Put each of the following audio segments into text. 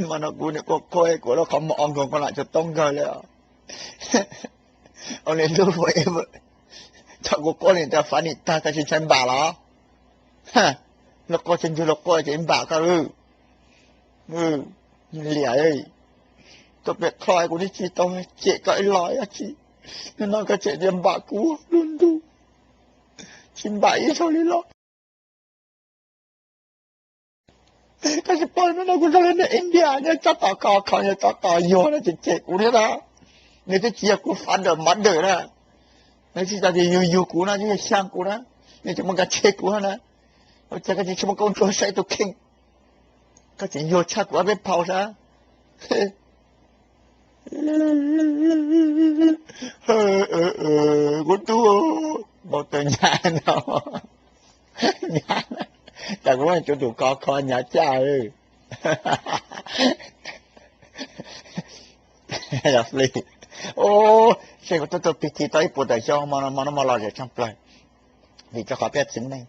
Mas no kuv nim quaj quaj kuv lub qhov muag o nkaus koj lam tsuas toob nkawg li. Only lose forever. Thaum kuv quaj nim tas fav nim tag koj tsis ntshai npam los? Luag quaj tsis ntug luag quaj ces npam koj. Liam, tuaj pem qhov kuv twb tsis tau cem koj ib los dab tsi, nim no koj tseem tias npam kuv lub ntuj, tsis npam ib zaug li los? Koj tsis paub hnub no kuv zoo li neeg India nyob tsob tom kho kho nyob tsob tom yuag no ces cem kuv thiab na. Nws twb tsis yog kuv father mother na, nws tsis tau tias yug yug kuv na, twb yog xyaa kuv na, nws tseem muaj kas tshe kuv na. Ua cas koj tsis muaj koob ntshuaj saib tus kheej, koj tseem yuag tshaj kuv ob peb phau sab. Kuv tub, npau taws nyhav no, nyhav, cas kuv muab tus tus kho kho nyhav caj. Seb kuv tuaj tuaj pig kis tau ib puas tawm xyoo hmo no hmo no hmo lom zem tshaj plaws, vim rau qhov peb txiv neej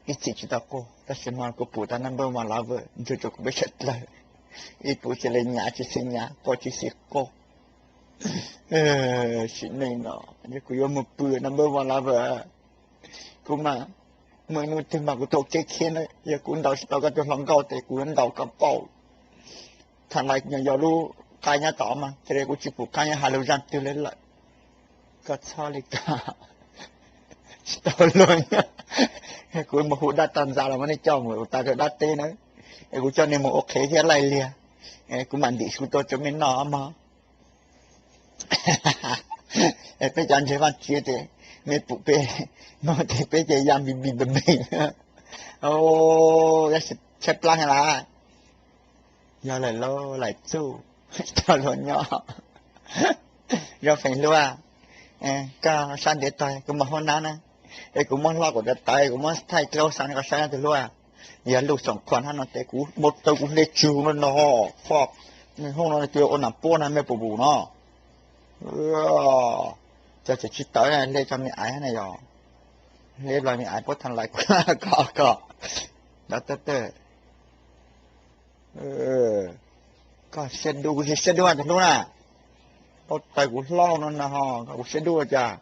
ib txhis tsis tau quaj, tab sis hmo no kuv pum tau number one lover nrug rau kuv peb sawv dlawg, ib puas tsis li nyav tsis xis nyav, quaj tsis xis quaj. Sim neej no yog kuv yuav mus pw number one lover, kuv mas muaj ib hnub twg mas kuv tuaj kev khiav na, yog kuv ntaus tsis tau koj tus hluas nkauj ces kuv yuav ntaus koj paum. Thaum lais yog lub qaib nyob tod mas ces kuv tsis pum qab nyob hais lus zaj twg li lawm. Koj txhob li ko, tsis tau luag nyob. Kuv mus hu dab tag ntxas los mas nej coj mus tas rau dab teb na, es kuv coj nej mus ua qhev thiab laij liag, kuv mam ntim su tuaj rau mej noj mog. Peb cov ntseeg Vaajtswv ces mej pum peb, mej pum peb ces ya npis npis npis npis. Tshaib plab heev lawm. Yog lawm lauj, lawm txuj, tsis tau luag nyob. Zoo feem hluas, koj sab ntiav tog kuv mus hauv nab na, es kuv muab hlob kuv tawv tawv, kuv muab thaij dlab xav koj saib tus hluas. Yog luj xoom khuam hab no ces kuv npau taws kuv hle tsug no no, fo, hoob no cia ua nam puab na mej pum pum no. Cov tseem tsis tawv hle tso me aiv na yog, hle los me aiv puab tha lais kuv ko ko. Dab tawg tawg. Koj siab dub, kuv siab dub tus hlub na. Npau taws kuv hlob no no, koj kuv siab dub cas.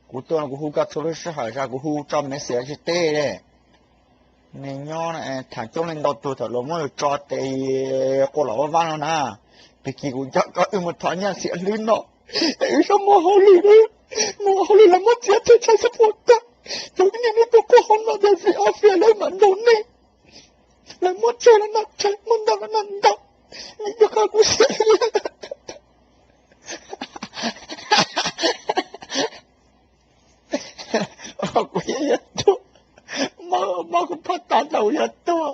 Kuv tuaj no kuv hu koj txhua lub sij hawm, kuv hu tso message tsis teb li. Nws nyob tham coob leej ntau tug thaum luag muab nws tso tes quas los ua vab no na. Pig kis kuv coj koj wb mus thov nyaj xiam hlwb no, es wb sab muaj hauj lwm, muaj hauj lwm lawv muab txiav txhua tshaj xab phuam tag. Cov niag neb tuaj quaj hauv no tias free office lawv mam ntaus nej. Lawv muab tseg los noj tseg, muab ntaus los noj ntaus. Nim yog koj kuv xiam hlwb. Kuv yuav tuag, mob kuv phaj tas ntau yog tuag,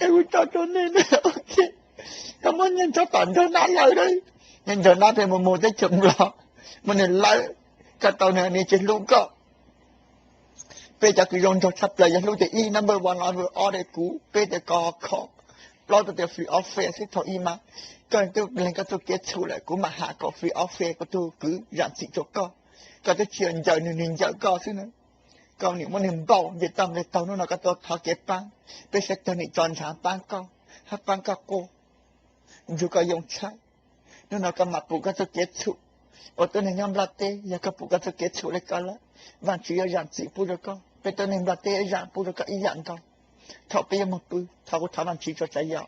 es kuv tso rau nej na. Ok, koj muab nyiaj ntxhov tom nraug nab lawm, nyiaj ntxhov nab pheej mus mus teb chaws Nplog, muab nws lawm, koj tau nws, nws tsis hlub koj. Peb cov kws zoo nraug tshaj plaws yog hlub tias ib number one lover, ob tias kuv, peb tias koj kho, plaub tias free office xwb. Thaum ub mas koj twb lees koj txoj kev txhum lawm, kuv mam has kom free office kuv tus kwv zam txim rau koj. Koj twb tsis ncaws nws, nws ncaws koj xwb na. Koj nim muab nws npaum nce toj nqis taug, hnub no koj tuaj thov kev paab, peb sawv daws nim tso ntshav paab koj, hab paab koj quaj, nrug koj yoo tshaib. Hnub no koj mam pum koj txoj kev txhum, ua tuab neeg nyob nplaj teb, yog koj pum koj txoj kev txhum le ko lawm, Vaajtswv yuav zam txim pub rau koj, peb tuab neeg nplaj teb zam pub rau koj ib yam nkaus. Thaum peb yuav moog pw, thov kuv thov Vaajtswv tso tsam yog